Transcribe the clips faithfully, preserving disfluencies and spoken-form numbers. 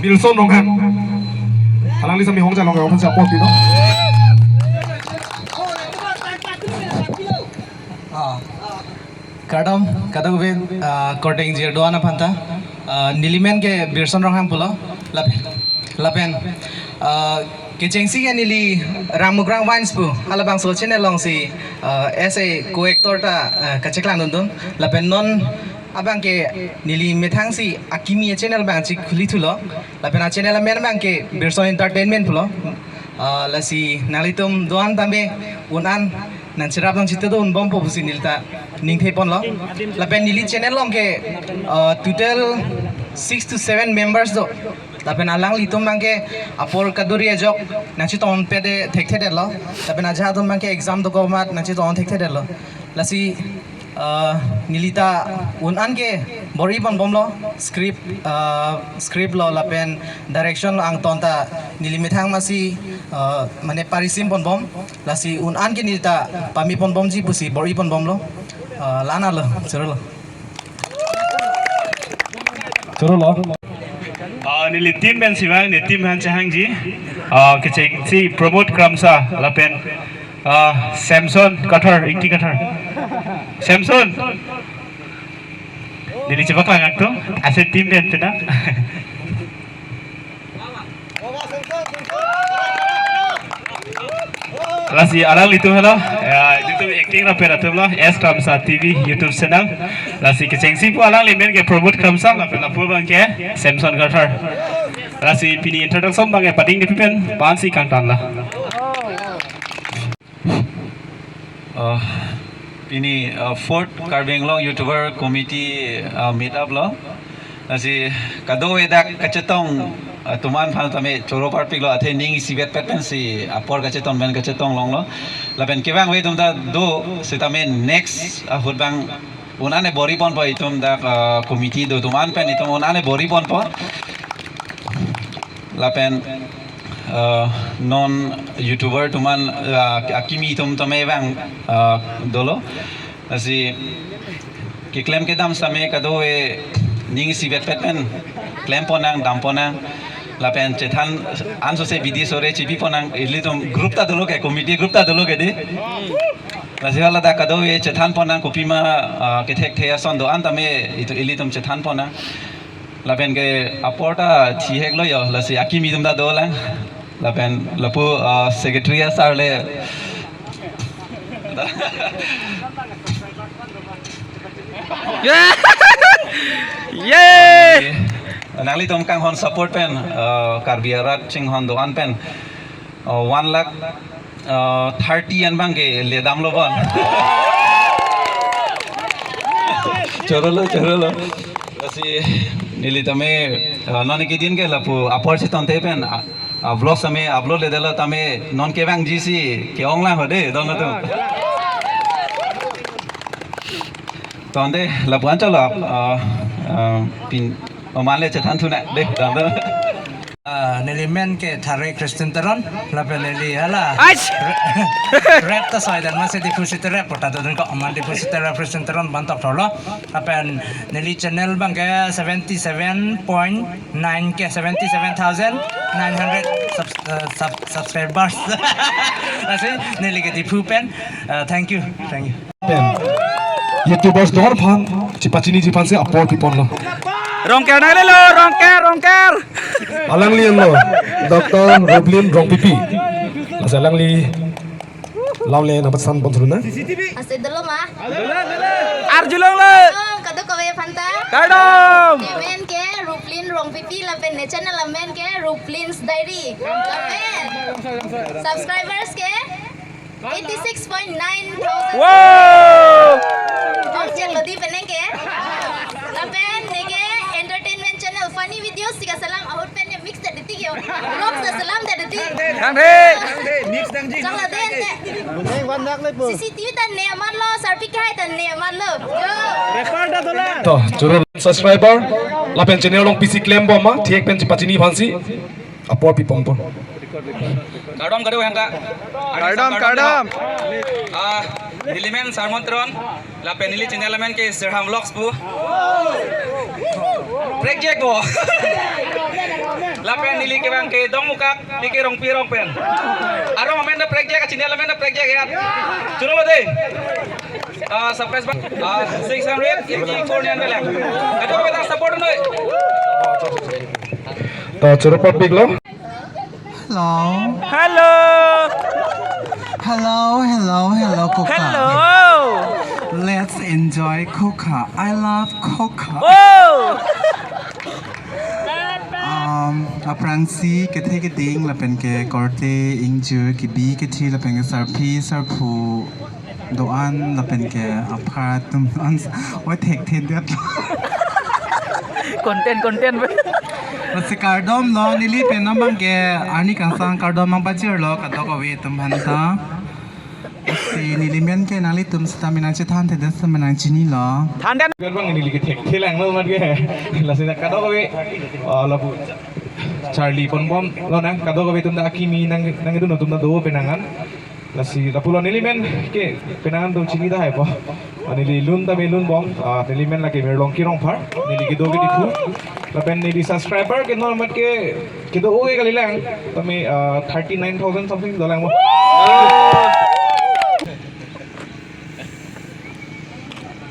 Bilson Ronghang. Alangli sami hong jalong ya, aphan support pilo. Ah. Kardom, kardom pen, ah, korte ingjir do-an aphanta. Ah, neli men ke Bilson Ronghang pulo. Lapen, lapen, ah, kechengsi ke neli Ramugrang Vines pu halabangso channel alongsi, ah, as a co-actor ta, ah, kacheklang dundun. Lapen non abang ke neli methangsi akimi channel abang chik khuli thulo. Lapen a channel amen abang ke Bilson Entertainment pulo. Ah, lasi nanglitum do-an tame un-an nangcherap nangchitedun bompo pusi neli ta ningthe ponlo. Lapen neli channel along ke, ah, total six to seven members do. Lapen alanglitum abang ke apor kaduri ajok nangchetong pede thekthedetlo. Lapen ajahak atum abang ke exam dokok amat nangchetong thekthedetlo. Lasi, ah, neli ta un-an ke bor-i ponbomlo, script, ah, script lo lapen direction lo angton ta neli methang masi, ah, mane parisim ponbom. Lasi un-an ke neli ta pame ponbomji pusi bor-i ponbomlo. Ah, la-an lo, choro lo. Choro lo. Ah, neli team pen si vang, ne team aphan chehangji. Ah, kechengsi Pramod Kramsa, lapen, ah, Samson Kathar, Ingti Kathar. Samson. Neli chepaklang akto, ase team pen pena. Lasi alanglitum helo, ya, itum acting rapper atum lo, S Kramsa T V YouTube channel. Lasi kechengsi pu alangli men ke Pramod Kramsa, lapen lapu abang ke Samson Kathar. Lasi pini introduction abang ke pading de pipen, pansi kangtan la. Uh, pini, uh, fourth Karbi Anglong YouTuber Committee, uh, meet up lo. Lasi kadokave dak kachetong, uh, atum aphan tame choro parpiklo, athe ning isivet pet pensi apor kachetong pen kachetong longlo. Lapen kevangve atum ta do, sitame next, uh, ahut abang un-an ke bor-i ponpo itum dak, uh, committee do atum aphan pen itum un-an ke bor-i ponpo. Lapen, uh, non YouTuber atum aphan, uh, akimi atum tame abang, uh, dolo. Lasi keklem kedam sitame kadokave ning isivet pet pen klem ponnang, dam ponnang. Lapen chethan ansose bidi sore chipi ponnang, ilitum group ta dolo ke, committee group ta dolo ke de. Lasi hala dak kadokave chethan ponnang, kopima, ah, kethekthe ason do-an tame itum ilitum chethan ponnang. Lapen ke apor ta thihek lo yo, lasi akimi atum ta dolang. Lapen lapu, ah, secretary asar le. Yeah! Yeah! Nanglitum kanghon support pen, ah, Karbi arat chinghon do-an pen, ah, one lakh, ah, thirty an abang ke ledamlo bon. Choro lo, choro lo. Lasi neli tame, ah, non kedin ke lapu apor si tonte pen, ah, ah, vlog tame upload ledetlo tame non kevangji si ke-ong lang ho de, don lo tu. Tonte lapu-an cholo, ah, ah, pin, oman le chethan thunang de, don lo. Ah, neli men ke Thare Christian Teron, lapen neli hala. Ais! Rap ta soi dan masi Diphu City Rap, pota dodun ko aman Diphu City Rap Christian Teron bantok thorlo. Lapen neli channel abang ke seventy seven point nine K, seventy seven thousand nine hundred subs-, uh, sub-, subscribers. Lasi neli ke Diphu pen, uh, thank you, thank you. Pen YouTubers do-an aphan chepachiniji aphan si apor pi ponlo. Rongker nanglelo, Rongker, Rongker. Alangli lo, Doctor Roblin Rongpipi. Lasi alangli lam le nangpathan pon thuluna. Ase dolo ma? Arjulong le. Oh, kadokave aphanta. Kardom. Ne men ke Roblin Rongpipi lapen ne channel amen ke Roplin's Diary. Lapen subscribers ke eighty six point nine thousand. Wow! Ong chek lo di penang ke. Lapen ne ke entertainment channel, funny videos si kaselam, ahut pen ne mix ta diti ke. Vlogs ta selam ta diti. Tangte. Mix dangji. Chang la den te. C C T V ta ne aman lo, sarpi kai ta ne aman lo. Yo. Record ta dola. To, choro subscriber, lapen channel along pisi klem bom ma, thihek pen chepachini aphan si apor pi pon pon. Kardom kado henta. Kardom, kardom. Ah, neli men Sarmon Teron. Lapen neli channel men ke Sirham Vlogs pu. Prekjak bo. Lapen neli ke bang ke Dongmukak, neli ke Rongpi arong pen. Arong men da prekjak, channel men da prekjak ya. Choro lo dei. Ah, subscribe bang. Ah, six hundred eighty-four nian belang. Kado beta support noi. To choro public lo. Hello. Hello. Hello, hello, hello, Kokha. Hello. Let's enjoy Kokha. I love Kokha. Oh. Um, aphrangsi kethe keding lapen ke korte ingjir kebi kethe lapen ke sarpi sarpo do-an lapen ke apar atum an oi thekthe det. Content, content. Lasi kardom lo, neli pen nang bang ke arni kangsam kardom nang pajirlo kadokave atum aphanta. Lasi neli men ke nanglitum seta menang chethan thedet seta menang chinilo. Than den. Karbang neli ke thekthe lang lo mat ke. Lasi na kadokave, ah, lapu charli ponbomlo nang kadokave atum ta akimi nang nangdun atum ta do penang an. Lasi lapulo neli men ke penang an do chini ta hai po. Ah, neli lun ta me lun bom. Ah, neli men lake Mirlongki Rongphar. Neli kedo ke Diphu. Lapen neli subscriber ke non mat ke kedo oke kalilang. Tame, ah, thirty nine thousand something dolang mo.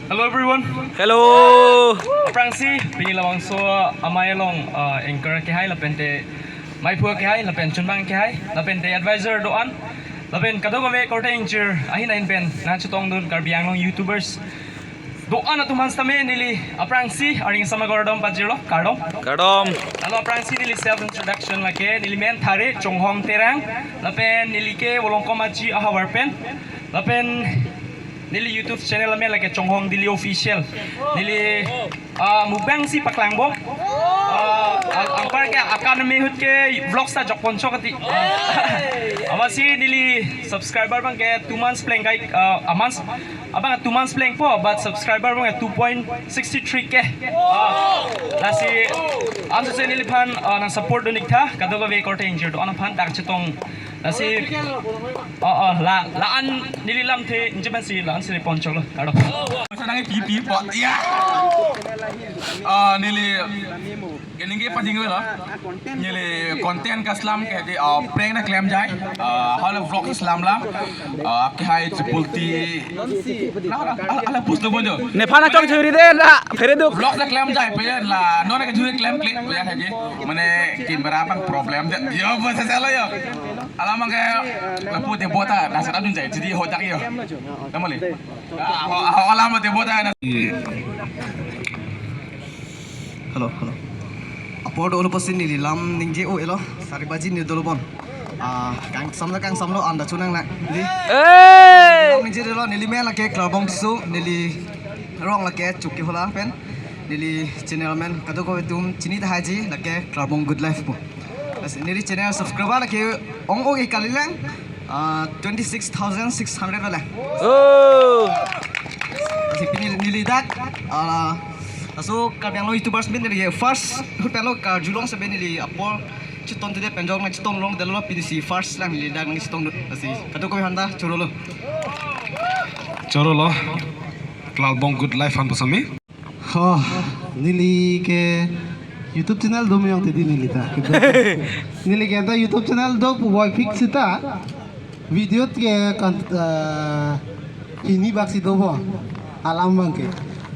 Hello everyone. Hello. Aphrangsi pini labangso amei along, ah, anchor kehai lapente maiphu kehai lapen chunbang kehai lapente advisor do-an lapen kadokave korte ingjir ahin ahin pen nangchetongdun Karbi Anglong YouTubers do-an atum aphan sitame neli aphrangsi arni kangsam kardom pajirlo, kardom. Kardom. Lalo aphrangsi neli self introduction lake, neli men Thare Chonghong Terang lapen neli ke Volongkom Aji ahavar pen. Lapen neli YouTube channel amen lake Chonghong Daily Official. Neli, ah, mukbang si paklang bom. Ah, ang-, anpar ke akan me ahut ke vlogs ta jokpon chok ati. Ah, amatsi neli subscriber bang ke two months pleng kai, ah, a months, abang two months pleng po, but subscriber bang two point six three K. Ah, lasi ansose neliphan, ah, nang support dun ik tha, kadokave korte ingjir do-an aphan dak chetong. Lasi, oh, oh, la, la-an neli lamthe, njeman si la-an si pon choklo, kardom. Sa nang pi pi pot, ya. Ah, neli, kening ke pading lo. Neli content kaslam ke di, ah, prank nangklemjai. Ah, hala vlog kaslam la. Ah, kehai chepulti. La, la, la, la post lo bonjo. Nephan nangchong churi den la. Phere duk. Vlog nangklemjai pe la. Non ke churi klem klem ya haji. Mane camera bang problem de. Yo, bos sa lo yo. Alam ke lapu te bota, dasar adun jai, jadi hodak yo. Namali. Ah, ho, ho, alam te bota na. Hello, hello. Apor dolo pasin neli lam ningje o elo, sari baji ni dolo bon. Ah, kangsamlo, kangsamlo, anda chunang na. Di. Hey! Lam ningje dolo, neli men lake Klarbong Tisso, neli rong lake Chokihola pen. Neli channel men, kadokave atum chini ta haji, lake Klarbong Good Life po. Lasi neli channel subscriber lake ong-ong ke kalilang, ah, twenty six thousand six hundred lang. Oh. Lasi pini neli dak, ah, laso Karbi Anglong YouTubers meet neli first ahut pen lo karjulong sebe neli apor chetongthudet pen jong nangchetong longdetlo, pini si first lang neli dak nangchetong dun. Lasi kadokave aphanta choro lo. Choro lo. Klarbong Good Life aphan pasami. Oh, neli ke YouTube channel do meyong tedi neli ta. Neli ke ta YouTube channel do pu boy fix sita. Video ke kan, eh, hini bak si do bo. Alam bang ke.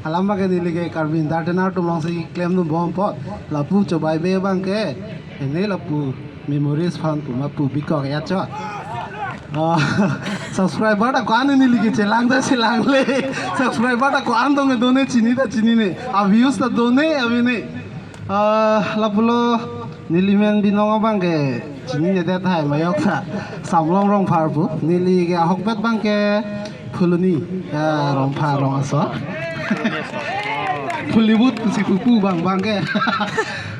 Alam bang ke neli ke Karbi entertainer atum along si klemdun bom apot. Lapu chobai be bang ke. Ene lapu memories aphan pu ma pu bikok ya cho. Ah, subscriber ta ko-an neli ke chelang ta chelang le. Subscriber ta ko-an dong do ne chini ta chinine. A views ta do ne avi ne. Ah, lapulo neli men binong abang ke chininedet hai mayok ta. Samlong Rongphar pu. Neli ke ahokpet bang ke Phuloni, ya, Rongphar rong aso. Hollywood si pupu bang bang ke.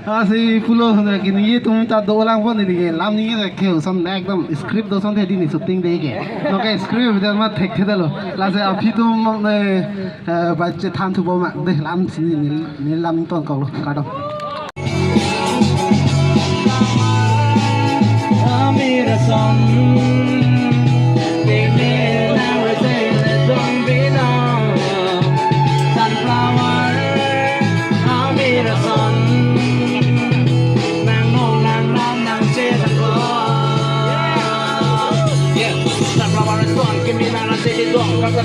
Ah, si pulo na kini ye tum ta dolang pon ni ke lam ni ke ke sam na ekdom script do son the di ni shooting de ke. No ke script de ma thekthe detlo. Lasi aphi tum ne, eh, ba chethan thu bom ma de lam si ni, ni lam ton ko lo. Kardom.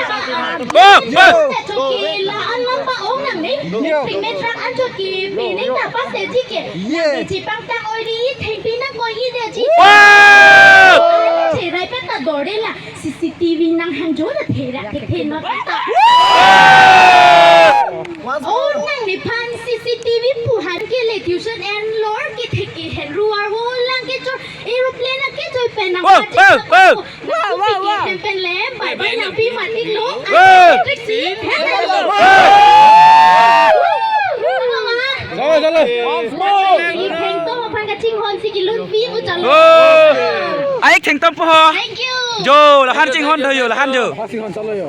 Oh, oh. Te choki la an lam pa-ong nangne. Yo. Ping me thrang an choki pining ta pas te ji ke. Yes. Ji pangtang oi di thengpi nangkoi-i de ji. Wow. Cherai pen ta dorde la C C T V nanghangjo la thera thekthe non ta. Wow. Oh, nangliphan C C T V pu aphan ke le tuition enlor ke thek ke hen ruar ho lang ke chor aeroplane ke choi pen nang. Wow, wow, wow. Wow, wow, wow. Pen pen le, bye bye, nang pi mati lo. Wow. Taxi. Wow. Chalo, chalo. Ithengtong aphan kachinghon si kelun pi mu chalo. Wow. Ai, thengtong po ho. Thank you. Jo, lahan chinghon do jo, lahan jo. Chinghon chalo jo.